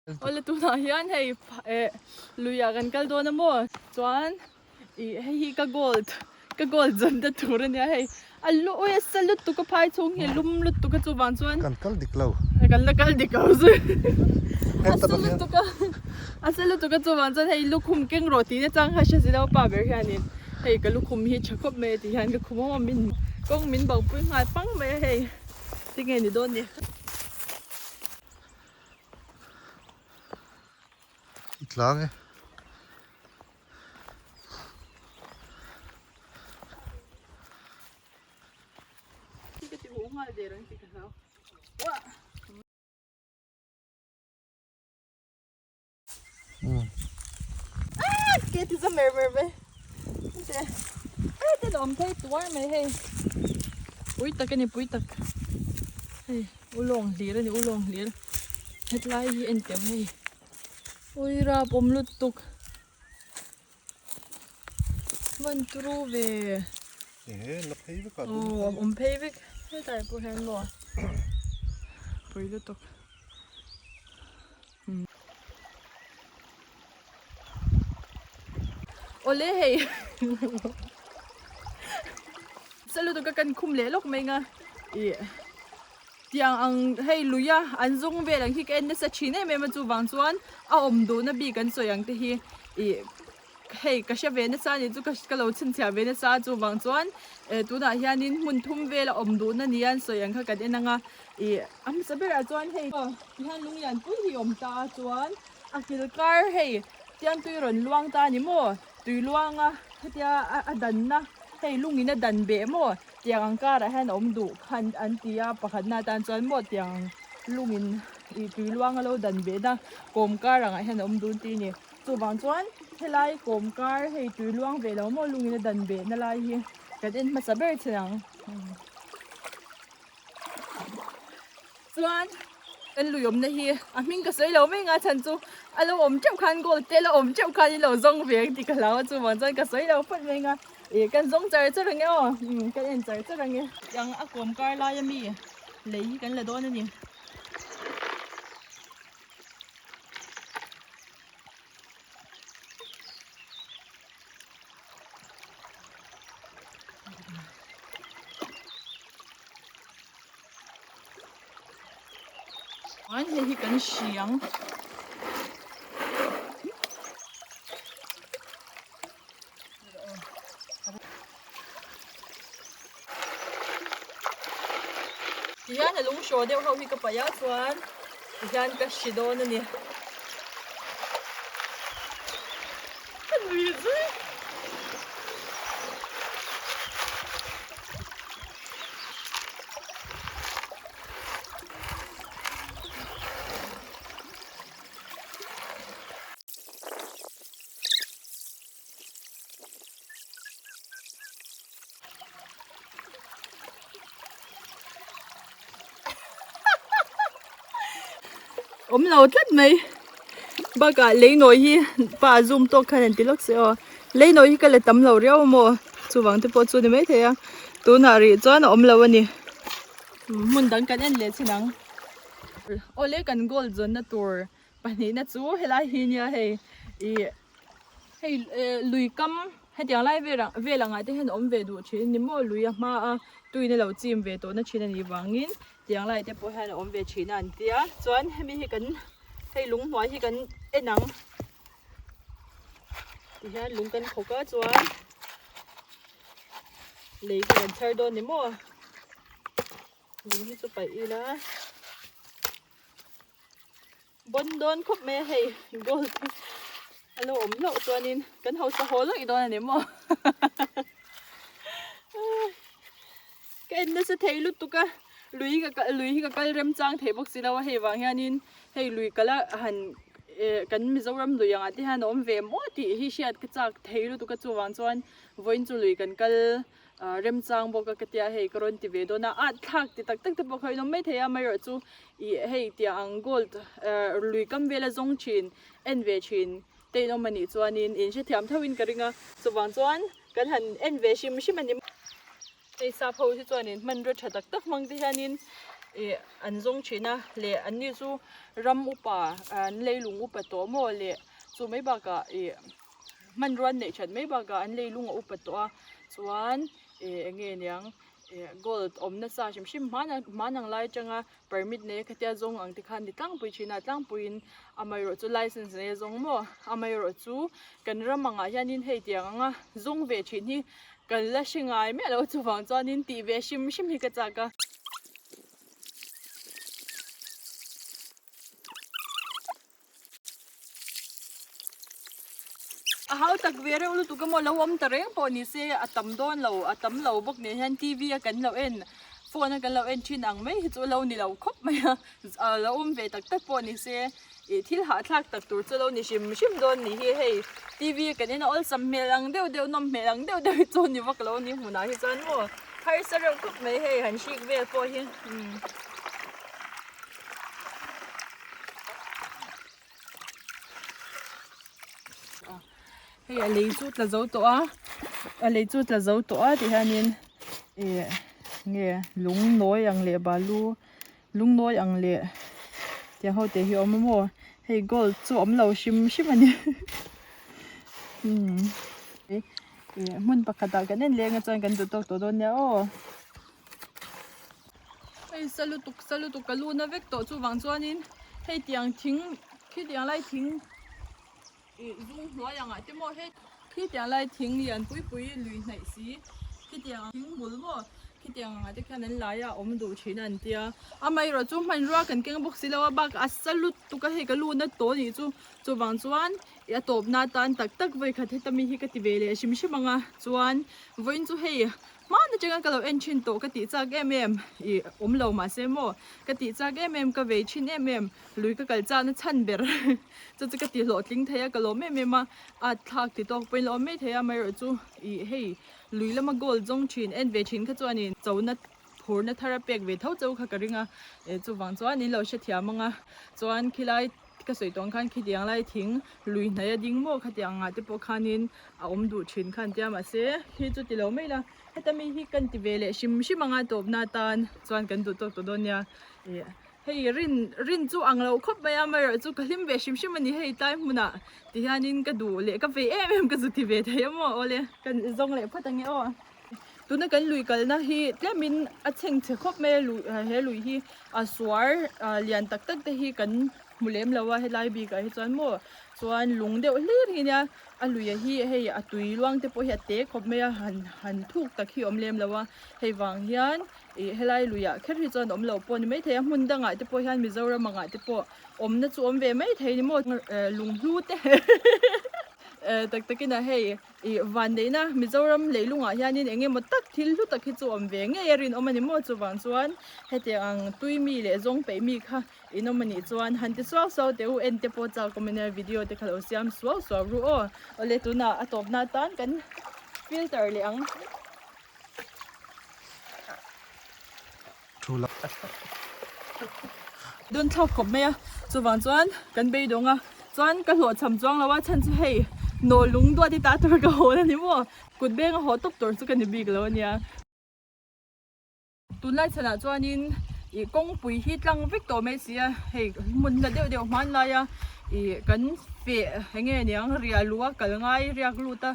Awle tunah hian hei eh luiah kan kal dawn a maw chuan ih hei hi ka gold ka gold zawn ta tur a nia hei a lu ui a sa lutuk a phai chhung hi a lum lutuk a chuvang chuan Kan kal dik lo. Kan la kal dik lo zui a sa lutuk a a sa lutuk a chuvang chuan hei lukhum keng rawh tih na chang kha hre si lo pa ber hianin hei ka lukhum hi tha khawp mai a tih hian ka khum awm awm in kawng min bo pui nghal pang mai a hei tinge ni dawn ni. I tlang e. Ke ti za mer mer ve. Te. Ai te awm thei tuar mai hei. Pui tak ani pui tak. Hei ulawng hlir ani ulawng hlir. Hetlai hi en teuh hei. Ui rap awm lutuk. Van turu ve. Ehe la phei vek a. Aw awm phei vek. Hetlai pawh hian maw. Pui lutuk. Awle hei sa lutuk a kan khum leh lawk mai nga ih tiang ang hei lui a an zawng vel ang hi ka en nasa thin em em a chuvang chuan a awm duhna bik an sawi ang te hi ih hei ka hre ve nasa a nih chu ka lo chhinchhiah ve nasa a chuvang chuan eh tunah hianin hmun thum vel a awm duhna nia an sawi ang kha kan en ang a ih a hmasa berah chuan hei tihian lung lian pui hi a awm ta a chuan a kil kar hei tiang tui rawn luang ta a ni maw tui luanga hetia a danna hei lungin a dan beh maw tiang ang karah hian a awm duh khan an ti a pakhatna atan chuan maw tiang lungin ih tui luanga lo dan behna kawm kar angah hian a awm dun tih a ni. Chuvang chuan helai kawm kar hei tui luang ve lo maw lungin a dan behna lai hi kan en hmasa ber chin ang. Chuan kan lui awmna hi a hming ka sawi lo mai nga chhan chu a lo awm teuh khan gold te a lo awm teuh khan in lo zawng ve ang tih ka hlau a chuvang chuan ka sawi lo phawt mai nga ih kan zawng char char ang e aw kan en char char ang e. Tiang a kawm kar lai ami lei hi kan la dawn a ni. Chuan hei hi kan hriang. Tihian a lung hraw deuh ho hi ka paih a chuan tihian ka hri dawn a ni. Ka nui zui. Awm lo tlat mai bakah lei nawi hi pa zoom tawk khan an ti lawk se aw lei nawi hi ka la tam lo riau a maw chuvang te pawh chu ni maithei a tunah rih chuan a awm lo a ni hmun dang kan en leh chin ang awle kan gold zawnna tur Pahnihna chu helai hi nia hei ih hei lui kam hetiang lai vel ang vel angah te hian a awm ve duh thin a ni maw lui a hma a tuin a lo chim ve tawhna thin a nih vangin tiang lai te pawh hian a awm ve thin a an tia chuan hemi hi kan hei lung hnuai hi kan en ang tihian lung kan khawk a chuan lei hi kan chhar dawn ni maw lung hi chu paih ila. Bawn dawn khawp mai a hei gold hi a lo awm hlauh chuanin kan hausa haw lawih dawn a ni maw ka en nasa thei lutuk a lui hi ka lui hi ka kal rem chang thei bawk si lo a hei vang hianin hei lui kala han eh kan Mizoram lui angah te hian a awm ve maw tih hi hriat ka chak thei lutuk a chuvang chuan vawiin chu lui kan kal Remchang bawk a ka tia hei ka rawn ti ve dawn a, a thlak ti tak tak te pawh kha in awm mai thei a amaherawhchu ih hei tiang ang gold lui kam vela zawng thin en ve thin te in awm anih chuanin in hrethiam tho in ka ring a chuvang chuan kan han en ve hrim hrim a ni. Hei sap ho hi chuanin hmanrua tha tak tak hmang te hianin. Ih an zawng thin a leh an ni chu ram upa an leilung upa tawh maw leh chu mai bakah ih hmanrua an neih that mai bakah an leilung a upa tawh a chuan ih eng nge niang ih gold awm nasa hrim hrim hman hman ang lai atanga permit nei a khatia zawng ang te khan ni tlangpui thin a tlangpuiin amaherawh chu license nei a zawng maw amaherawh chu kan ram angah hianin hei tiang anga zawng ve thin hi Kan la hre ngai miah lo chuvang chuanin tih ve hrim hrim hi ka chak a. A hau tak ve reuh lutuk emaw lo awm ta reng pawh ni se a tam dawn lo a tam lo bawk nen hian TV a kan lo en phone a kan lo en thin ang mai hi chu lo ni lo khawp mai a lo awm ve tak tak pawh ni se. Ih thil hahthlak tak tur chu lo ni hrim hrim dawn nih hi hei TV kan en a awlsam hmel ang deuh deuh nawm hmel ang deuh deuh hi chu ni vak lo a ni hmunah hi chuan maw harsa reuh khawp mai hei han hrik vel pawh hi umm. Hei a lei chu tla zo tawh a a lei chu tla zo tawh a ti hianin ih nge lung nawi ang leh balu. Lungnawi ang leh tiang ho te hi a awm a maw hei gold chu a awm lo hrim hrim a ni umm ih hmun pakhat ah kan en leng a chuan kan duh tawk tawh dawn nia aw hei sa lutuk sa lutuk ka lu na vek tawh chuvang chuanin hei tiang thing khi tiang lai thing ih zung hnuai angah te maw hei khi tiang lai thing lian pui pui lui hnaih si khitiang thing bul maw khitiang angah te khian an lai a awm duh thin a an tia amaherawh chu hmanrua kan keng bawk si lo a bakah a sa lutuk a hei ka lu na tawh anih chu chuvang chuan ih a tawpna atan tak tak vawikhat heta mi hi ka ti ve leh hrim hrim ang a chuan vawiin chu hei Hmaan atanga ka lo en thin tawh ka tih chak em em ih awm lo mahse maw ka tih chak em em ka vei thin em em lui ka kal chakna chhan ber chu chu ka ti hlawhtling thei a ka lawm em em a at thlak ti tawk pawhin la awm mai thei a amaherawh chu ih hei lui lama gold zawng thin en ve thin kha chuanin chona phurna thar a pek ve tho chauh kha ka ring a eh chuvang chuan in lo hrethiam ang a chuan khilai ka sawi tawh ang khan khitiang lai thing lui hnaih a ding maw khatiang angah te pawh khanin a awm duh thin kha an tia mahse khi chu ti lo mai la heta mi hi kan ti ve leh hrim hrim anga tawpna atan chuan kan duh tawk tawh dawn nia ih hei rin rin chu ang lo khawp mai a amaherawh chu ka hlim ve hrim hrim a ni hei tlai hmunah ti hianin ka duh leh ka vei em em ka zu ti ve thei a maw awle kan zawng leh phawt ang e aw. Tuna kan lui kalna hi tlemin a chhengchhe khawp mai a lui he lui hi a suar lian tak tak te hi kan hmu lem lo a helai bikah hi chuan maw chuan lung deuh hlir hi nia a lui hi hei a tui luang te pawh hi a te khawp mai a han han thuk tak hi a awm lem lo a hei vang hian ih helai luiah kher hi chuan awm lo pawh a ni maithei a hmun dangah te pawh hian Mizoram angah te pawh awmna chu awm ve maithei ni maw lunghlu te tak takin a hei. Ih vanneihna Mizoram leilungah hianin eng emaw tak thil hlu tak hi chu awm ve ngei a rinawm a ni maw chuvang chuan hetiang ang tui mi leh zawng peih mi kha in awm a nih chuan han ti suau suau teh u en te pawh chak awm ania video te kha lo siam suau suau ru aw awle tunah a tawpna atan kan filter leh ang. Dawn thlak khawp mai a chuvang chuan kan beidawng a chuan ka hlawhchham chuang lo a chhan chu hei naw lung duat hi ta tur ka hawn a ni maw kut beng a haw tawp tur chu ka ni bik lo a nia. Tunlai chhanah chuanin ih kawngpui hi tlang vek tawh mai si a hei hmun hla deuh deuh hmanlai a ih kan feh eng nge niang riah luh a kal ngai riak lut a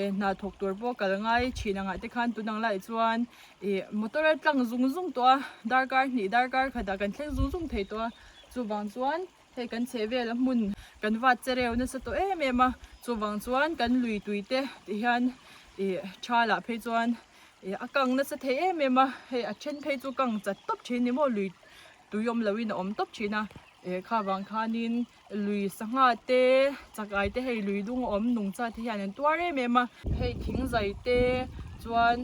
eh hna thawk tur pawh kal ngai thin angah te khan tun ang laiah chuan ih motor a tlang zung zung tawh a darkar hnih darkar khatah kan thleng zung zung thei tawh a chuvang chuan hei kan chheh vel a hmun kan vat che reu nasa tawh em em a chuvang chuan kan lui tui te ti hian ih tha lah phei chuan ih a kang nasa thei em em a hei a then phei chu kang chat tawp thin ni maw lui tui awm loin a awm tawp thin a eh kha vang khanin Lui sangha te chakai te hei lui dung awm nungcha te hian an tuar em em a. Hei thing zai te chuan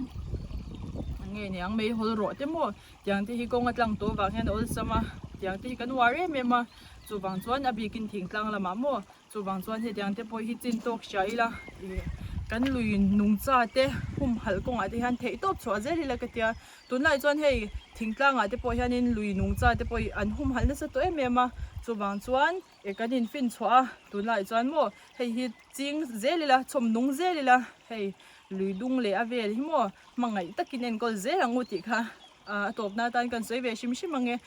nge niang mei hawl rawh te maw tiang te hi kawng a tlang tawh avang hian a awlsam a tiang te hi kan uar em em a chuvang chuan a bikin thingtlang lamah maw chuvang chuan hetiang te pawh hi chin tawk hria ila ih kan lui nungcha te humhalh kawngah te hian theih tawp chhuah zel ila ka tia Tunlai chuan hei thingtlangah te pawh hianin lui nungcha te pawh an humhalh nasa tawh em em a, chuvang chuan eh kan infin chhuah a, tunlai chuan maw hei hi ching zel ila chhawm nung zel ila hei lui dung leh a vel hi maw hmangaih takin enkawl zel ang u tih kha a tawpna atan kan sawi ve hrim hrim ang e.